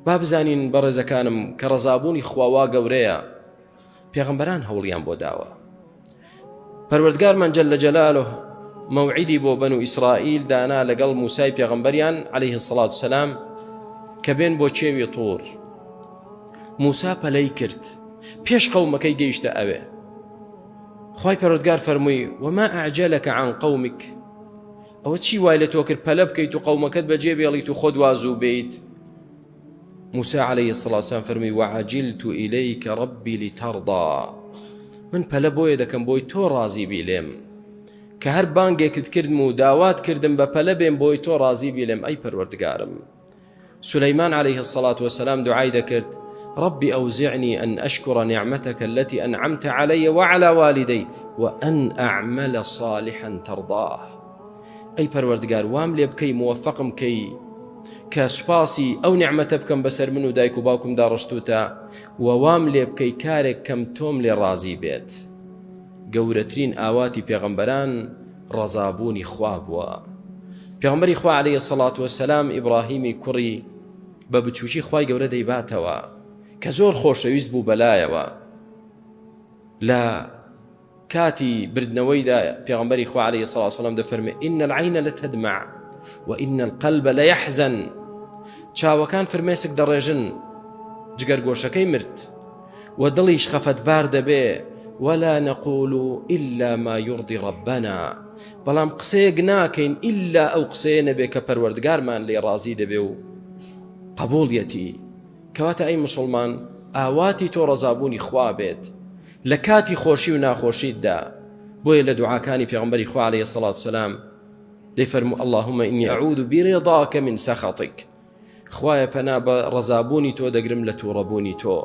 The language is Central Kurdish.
با بزانین بەڕێزەکانم کە ڕەزابوونی خوا وا گەورەیە پێغەمبەران هەوڵیان بۆ داوە پەروەردگارمان جل جلاله مەوعیدی بۆ بەنو ئیسرائیل دانا لەگەڵ موسای پێغەمبەریان عەلەیه الصلاة والسلام کە بێن بۆ کێوی طور موسا پەلەی کرد پێش قەومەکەی گەیشتە ئەوێ خوای پەروەردگار فەرمووی وما أعجلك عن قومك ئەوە چی وای لە تۆ کرد پەلە بکەیت و قەومەکەت بەجێ بێڵیت و خۆت وازوو بیت موسى عليه الصلاة والسلام فەرمی وعجلت إليك ربي لترضى من پەلە بۆیە دەکەم بۆی تۆ ڕازی بی لێم کە هەر بانگێکت کردم و داوات کردم بە پەلە بێم بۆی تۆ ڕازی بی لێم ئەی پەروەردگارم سليمان عليه الصلاة والسلام دعای دەکرد ربي أوزعني أن أشكر نعمتك التي أنعمت علي وعلى والدي وأن أعمل صالحا ترضاه ئەی پەروەردگار وام لێ بکەی موفقم کەی کە سوپاسی ئەو نیعمەتە بکەم بەسەر من و دایک و باوکمدا ڕشتوتە و وام لێ بکەی کارێک کەم تۆم لێ ڕازی بێت گەورەترین ئاواتی پێغەمبەران ڕەزابوونی خوا بووە پێغەمبەری خوا عەلەیهی سەڵات وەسەلام ئیبراهیمی کوڕی بە بچووکی خوای گەورە دەیباتەوە کە زۆر خۆشەویست بوو بەلایەوە لە کاتی بردنەوەیدا پێغەمبەری خوا علیه الصلاة والسلام دەفەرمێ إن العين لتدمع وإن القلب ليحزن چاوەکان فرمێسک دەڕێژن جگەر گۆشەکەی مرد و دڵیش خەفەتبار دەبێ ولا نقول إلا ما يرضي ربنا بەڵام قسەیەک ناکەین ئللا ئەو قسەیە نەبێ کە پەروەردگارمان لێ ڕازی دەبێ و قبوڵیەتی کەواتە ئەی مسلمان ئاواتی تۆ ڕەزابوونی خوا بێت لە کاتی خۆشی و ناخۆشیتدا، بۆیە لە دوعاکانی پێغەمبەری خوا علیە الصلوة والسلام دەیفەرموو اللهم انی اعوذ برضاک من سخطک، خوایە پەنا بە ڕەزابوونی تۆ دەگرم لە تووڕەبوونی تۆ.